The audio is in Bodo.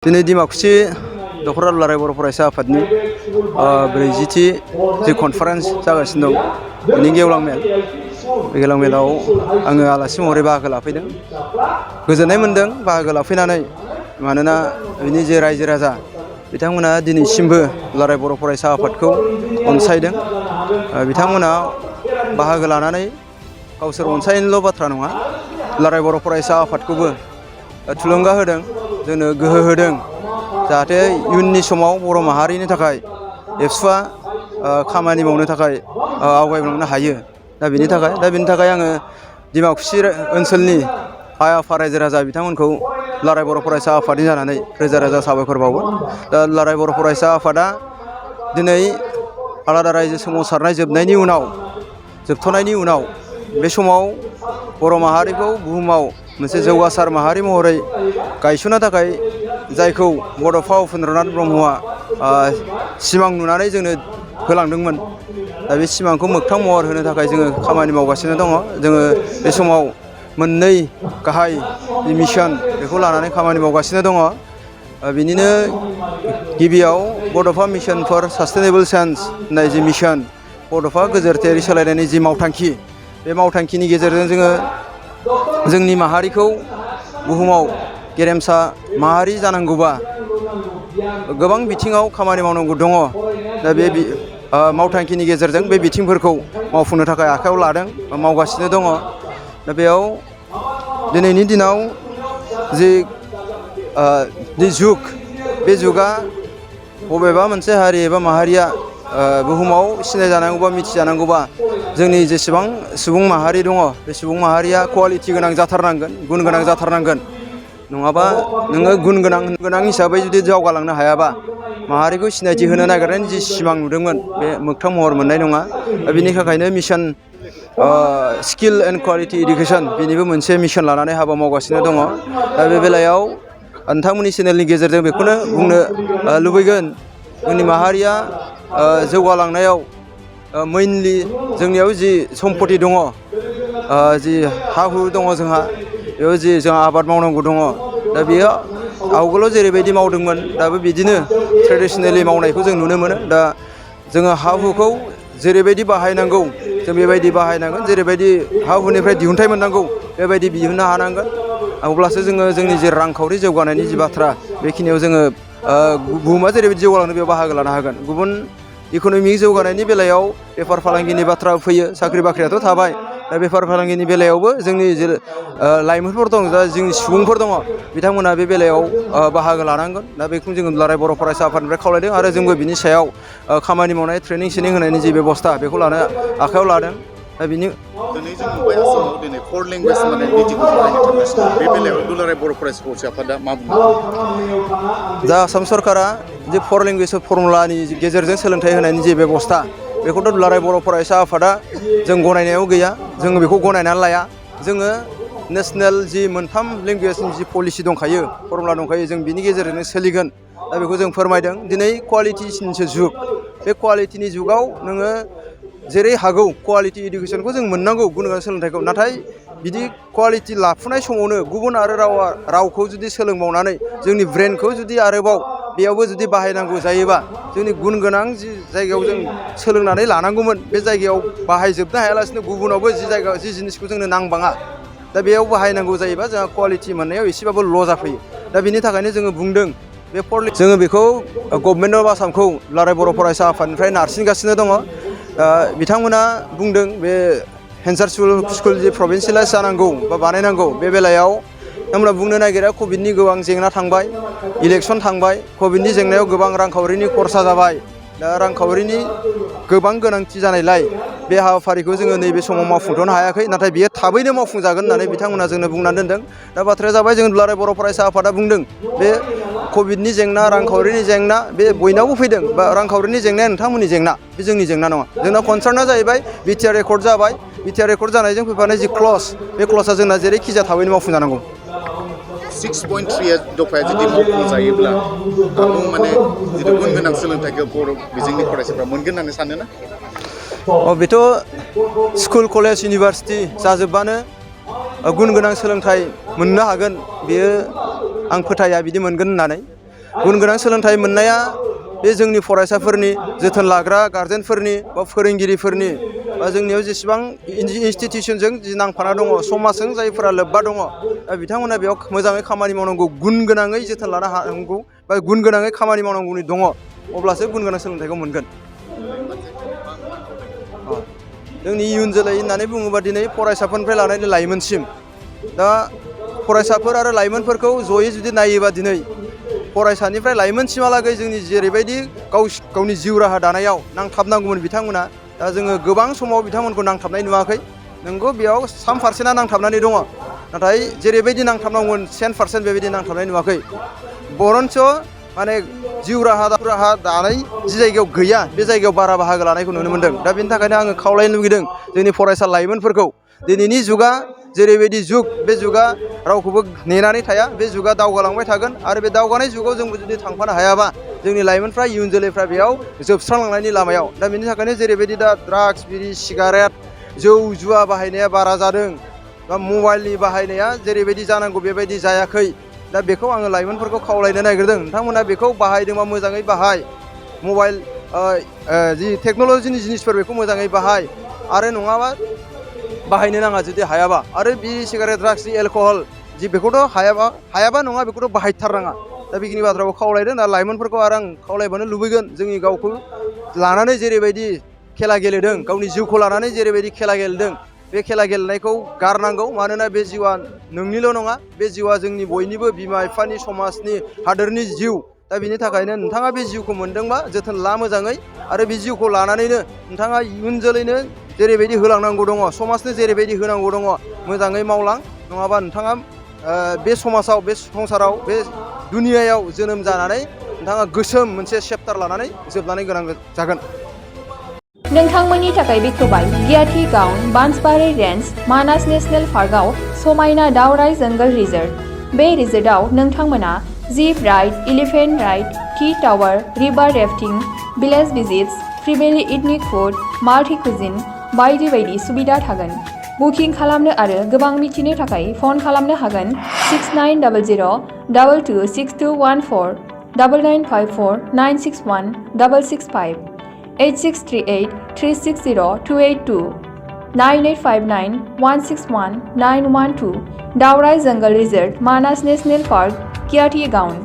दिनै दिमाकुसि दख'रा दुलाराय बर' फरायसा आफादनि 40थि जि कनफारेन्स जागासिनो दं बिनि गेवलां मेल। बे गेवलां मेलाव आङो आलासि महरै बाहागो लाफैदों। गोजोननाय मोन्दों बाहागो लाफैनानै, मानोना बिनि जे रायजो राजा बिथांमोना दिनैसिमबो दुलाराय बर' फरायसा आफादखौ अनसायदों। बिथांमोना बाहागो लानानै गावसोर अनसायनायल' बाथ्रा नङा, दुलाराय बर' फरायसा आफादखौबो थुलुंगा होदों, जोंनो गोहो होदों, जाहाथे इयुननि समाव बर' माहारिनि थाखाय एबसुआ खामानि मावनो थाखाय आवगायलांनो हायो। दा बेनि थाखाय आङो दिमाकुसि ओनसोलनि आइ आफा रायजो राजा बिथांमोनखौ दुलाराय बर' फरायसा आफादनि जानानै रोजा रोजा साबायखर बावो। दा दुलाराय बर' फरायसा आफादा दिनै आलादा रायजो सोमावसारनाय जोबथ'नायनि उनाव बे समाव बर' माहारिखौ बुहुमाव मोनसे जौगासार माहारि महरै गायसननो थाखाय जायखौ बड'फा उपेन्द्रनाथ ब्रह्मआ सिमां नुनानै जोंनो होलांदोंमोन, दा बे सिमांखौ मोगथां महर होनो थाखाय जोङो खामानि मावगासिनो दङ। जोङो बे समाव मोननै गाहाय मिशन बेखौ लानानै खामानि मावगासिनो दङ। बिनिनो गिबियाव बड'फा मिशन फर सास्टेनेबल चेन्ज होननाय जि मिशन, बड'फा गोजोरथायारि सोलायनायनि जि मावथांखि, बे मावथांखिनि गेजेरजों जोङो जोंनि माहारिखौ बुहुमाव गेरेमसा माहारि जानांगौबा गोबां बिथिङाव खामानि मावनांगौ दङ। दा बे मावथांखिनि गेजेरजों बे बिथिंफोरखौ मावफुंनो थाखाय आखायाव लादों बा मावगासिनो दङ। दा बेयाव दिनैनि दिनाव जि जुग, बे जुगा बबेबा मोनसे हारि एबा माहारिया बुहुमाव सिनायजानांगौबा मिथिजानांगौबा जोंनि जेसेबां सुबुं माहारि दङ, बे सुबुं माहारिया कुवालिटि गोनां जाथारनांगोन, गुन गोनां जाथारनांगोन। नङाबा नोङो गुन गोनां हिसाबै जुदि दावगालांनो हायाबा माहारिखौ सिनायथि होनो नागिरनायनि जि सिमां नुदोंमोन बे मोगथां महर मोननाय नङा। बिनि थाखायनो mission skill and quality education, बेनिबो मोनसे मिशन लानानै हाबा मावगासिनो दङ। दा बे बेलायाव नोंथांमोननि चेनेलनि गेजेरजों बेखौनो बुंनो लुबैगोन, जोंनि माहारिया जौगालांनायाव मेइनलि जोंनियाव जि सम्पति दङ, जि हा हु दङ जोंहा, बेयाव जि जोंहा आबाद मावनांगौ दङ, दा बेयो आवगोलाव जेरैबायदि मावदोंमोन दाबो बिदिनो ट्रेडिसनेलि मावनायखौ जों नुनो मोनो। दा जोङो हा हुखौ जेरैबायदि बाहायनांगौ जों बेबायदि बाहायनांगोन, जेरैबायदि हा हुनिफ्राय दिहुनथाइ मोननांगौ बेबायदि दिहुननो हानांगोन। अब्लासो जोङो जोंनि जे रांखावरि जौगानायनि जि बाथ्रा, बेखिनियाव जोङो बुहुमा जेरैबायदि जौगालांनो बेयाव बाहागो लानो हागोन। गुबुन इक'नमिक जौगानायनि बेलायाव बेफार फालांगिनि बाथ्रा फैयो, साख्रि बाख्रियाथ' थाबाय, दा बेफार फालांगिनि बेलायावबो जोंनि जे लाइमोनफोर दं, दा जोंनि सुबुंफोर दङ, बिथांमोना बे बेलायाव बाहागो लानांगोन। दा बेखौ जोङो दुलाराय बर' फरायसा आफादनिफ्राय खावलायदों आरो जोंबो बिनि सायाव खामानि मावनाय ट्रेनिं सेनिं होनायनि जि बेबस्था बेखौ लानो आखायाव लादों। दा बिनि दिनै जों नुबाय आसामाव दिनै 4 लेंगुवेज माने नितिखौ बाहायनो थांगासिनो बे बेलायाव दुलाराय बर' फरायसा आफादा मा बुङो? दा आसाम सरकारा जे 4 लेंगुवेज फर्मुलानि गेजेरजों सोलोंथाइ होनायनि जि बेबस्था, बेखौथ' दुलाराय बर' फरायसा आफादा जों गनायनायाव गैया, जोङो बेखौ गनायनानै लाया। जोङो नेसनेल जि मोनथाम लेंगुवेजनि जि पलिसि दंखायो, फर्मुला दंखायो, जों बिनि गेजेरजोंनो सोलिगोन। दा बेखौ जों फोरमायदों। दिनै कुवालिटिनिसो जुग, बे कुवालिटिनि जुगाव नोङो जेरै हागौ कुवालिटि इडुकेसनखौ जों मोननांगौ, गुन गोनां सोलोंथाइखौ। नाथाय बिदि कुवालिटि लाफुनाय समावनो गुबुन आरो रावखौ जुदि सोलोंबावनानै जोंनि ब्रेनखौ जुदि आरोबाव बेयावबो जुदि बाहायनांगौ जायोबा, जोंनि गुन गोनां जि जायगायाव जों सोलोंनानै लानांगौमोन बे जायगायाव बाहायजोबनो हायालासिनो गुबुनावबो जि जिनिसखौ जोंनो नांबाङा, दा बेयाव बाहायनांगौ जायोबा जोंहा कुवालिटि मोननायाव एसेबाबो ल' जाफैयो। दा बिनि थाखायनो जोङो बुंदों, जोङो बेखौ गभर्नमेन्ट अफ आसामखौ दुलाराय बर' फरायसा आफादनिफ्राय नारसिनगासिनो दङ। बिथांमोना बुंदों बे हेन्सार स्कुल जि प्रभिन्सियेलाइज जानांगौ बा बानायनांगौ, बे बेलायाव बिथांमोना बुंनो नागिरा कभिडनि गोबां जेंना थांबाय, इलेक्सन थांबाय, कभिडनि जेंनायाव गोबां रांखावरिनि खरसा जाबाय। दा रांखावरिनि गोबां गोनांथि जानायलाय बे हाबाफारिखौ जोङो नैबे समाव मावफुंथ'नो हायाखै, नाथाय बियो थाबैनो मावफुंजागोन होननानै बिथांमोना जोंनो बुंनानै दोनदों। दा बाथ्राया जाबाय, जों दुलाराय बर' फरायसा आफादा बुंदों बे कभिडनि जेंना, रांखावरिनि जेंना बे बयनावबो फैदों, बा रांखावरिनि जेंनाया नोंथांमोननि जेंना, बे जोंनि जेंना नङा। जोंना कनसार्नआ जाहैबाय बिटिआर रेकर्ड जाबाय, बिटिआर रेकर्ड जानायजों फैफानाय जि क्लस, बे क्लसआ जोंना जेरैखिजाया थाबैनो मावफुंजानांगौ। 6.3 दफाया जुदि मावफुंजायोब्ला आबुं माने जिथु गुन गोनां सोलोंथाइखौ बर' बिजोंनि फरायसाफ्रा मोनगोन होननानै सानोना? बेथ' स्कुल कलेज इउनिभारसिटि जाजोब्बानो गुन गोनां सोलोंथाइ मोननो हागोन, बेयो आं फोथाया बिदि मोनगोन होननानै। गुन गोनां सोलोंथाइ मोननाया बे जोंनि फरायसाफोरनि जोथोन लाग्रा गार्जेनफोरनि बा फोरोंगिरिफोरनि बा जोंनियाव जेसेबां इनस्टिटिउसनजों जि नांफाना दङ समाजजों जायफोरा लोब्बा दङ दा बिथांमोना बेयाव मोजाङै खामानि मावनांगौ गुन गोनाङै जोथोन लानो हानांगौ बा गुन गोनाङै खामानि मावनांगौनि दङ अब्लासो गुन गोनां सोलोंथाइखौ मोनगोन। जोंनि इयुन जोलै होननानै बुङोबा दिनै फरायसाफोरनिफ्राय लानानै लाइमोनसिम दा फरायसाफोर आरो लाइमोनफोरखौ जयै जुदि नायोबा दिनै फरायसानिफ्राय लाइमोनसिमहालागै जोंनि जेरैबायदि गावनि जिउ राहा दानायाव नांथाबनांगौमोन बिथांमोना दा जोङो गोबां समाव बिथांमोनखौ नांथाबनाय नुवाखै नंगौ बेयाव 3% नांथाबनानै दङ नाथाय जेरैबायदि नांथाबनांगौमोन 10% बेबायदि नांथाबनाय नुवाखै बरन्स माने जिउ राहा दानाय जि जायगायाव गैया बे जायगायाव बारा बाहागो लानायखौ नुनो मोन्दों। दा बेनि थाखायनो आङो खावलायनो लुगैदों जोंनि फरायसा लाइमोनफोरखौ दिनैनि जुगा जेरैबायदि जुग बे जुगा रावखौबो नेनानै थाया बे जुगा दावगालांबाय थागोन आरो बे दावगानाय जुगाव जोंबो जुदि थांफानो हायाबा जोंनि लाइमोनफ्रा इयुन जोलैफ्रा बेयाव जोबस्रांलांनायनि लामायाव दा बेनि थाखायनो जेरैबायदि दा ड्राग्स बिरि सिगारेट जौ जुवा बाहायनाया बारा जादों बा मबाइलनि बाहायनाया जेरैबायदि जानांगौ बेबायदि जायाखै दा बेखौ आङो लाइमोनफोरखौ खावलायनो नागिरदों नोंथांमोना बेखौ बाहायदोंबा मोजाङै बाहाय मबाइल जि टेक्न'लजिनि जिनिसफोर बेखौ मोजाङै बाहाय आरो नङाबा बाहायनो नाङा जुदि हायाबा आरो बिरि सिगारेट ड्राग्स एलकहल जि बेखौथ' हायाबा नङा बेखौथ' बाहायथारनाङा दा बेखिनि बाथ्राखौ खावलायदों दा लाइमोनफोरखौ आरो आं खावलायबानो लुबैगोन जोंनि गावखौ लानानै जेरैबायदि खेला गेलेदों गावनि जिउखौ लानानै जेरैबायदि खेला गेलेदों बे खेला गेलेनायखौ गारनांगौ मानोना बे जिउआ नोंनिल' नङा बे जिउआ जोंनि बयनिबो बिमा बिफानि समाजनि हादोरनि जिउ दा बिनि थाखायनो नोंथाङा बे जिउखौ मोनदोंबा जोथोन ला मोजाङै आरो बे जिउखौ लानानैनो नोंथाङा इयुन जोलैनो जेरैबायदि होलांनांगौ दङ समाजनो जेरैबायदि होनांगौ दङ मोजाङै मावलां नङाबा नोंथाङा बे समाजाव बे संसाराव बे दुनियायाव जोनोम जानानै नोंथाङा गोसोम मोनसे चेप्टार लानानै जोबनानै गोनां जागोन। नोंथांमोननि थाखाय बेखेवबाय गियाथि गाउन बांसबारि रेन्ज मानास नेशनेल पार्कआव समायना दावराइ जंगल रिजर्ट। बे रिजर्टआव नोंथांमोना zip ride, elephant ride, tea tower, river rafting, village visits, फ्रिबेलि इथनिक फुड, माल्टी कुजिन बायदि बायदि सुबिदा थागोन। बुकिं खालामनो आरो गोबां मिथिनो थाखाय फन खालामनो हागोन 6900226214 9954961665 8638 360 282 9859 161 912 दावराइ जंगल रिजर्ट मानास नेशनेल पार्क गियाथि गाउन।